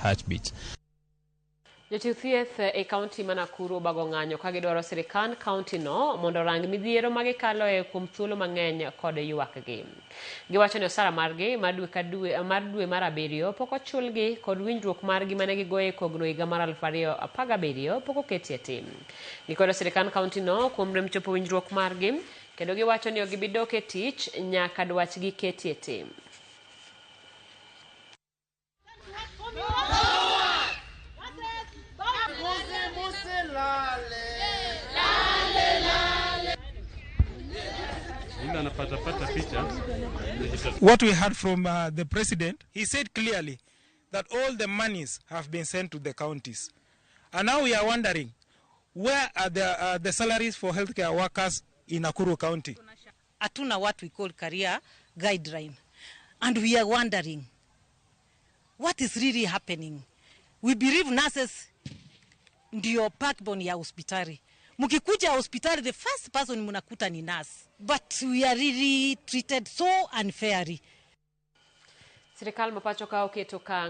heartbeat. Jochiw thieth e kaunti ma Nakuru obago ng'anyo ka gidwaro sirikand kaunti no mondo orang midhiero ma gikaloe kuom thuolo mang'eny kod ywakgi. Giwacho ni osara margi mar dwe ka dwe mar dwe mar abiriyo pok ochulgi kod winjruok margi mane gigoyo e kogno higa mar 2017 pok oketie tim. Gikwedo sirikand kaunti no kuom rem chopo winjruok margi kendo giwacho ni ok gibi dok e tich nyaka dwachgi ketie tim. What we heard from the president, he said clearly that all the monies have been sent to the counties. And now we are wondering, where are the salaries for healthcare workers in Nakuru County? Hatuna what we call career guideline. And we are wondering, what is really happening? We believe nurses ndio backbone ya hospitali. Mkikuja hospitali, the first person mnakuta ni nurse. But we are really treated so unfairly. Sirikal ma pacho ka oketo okang'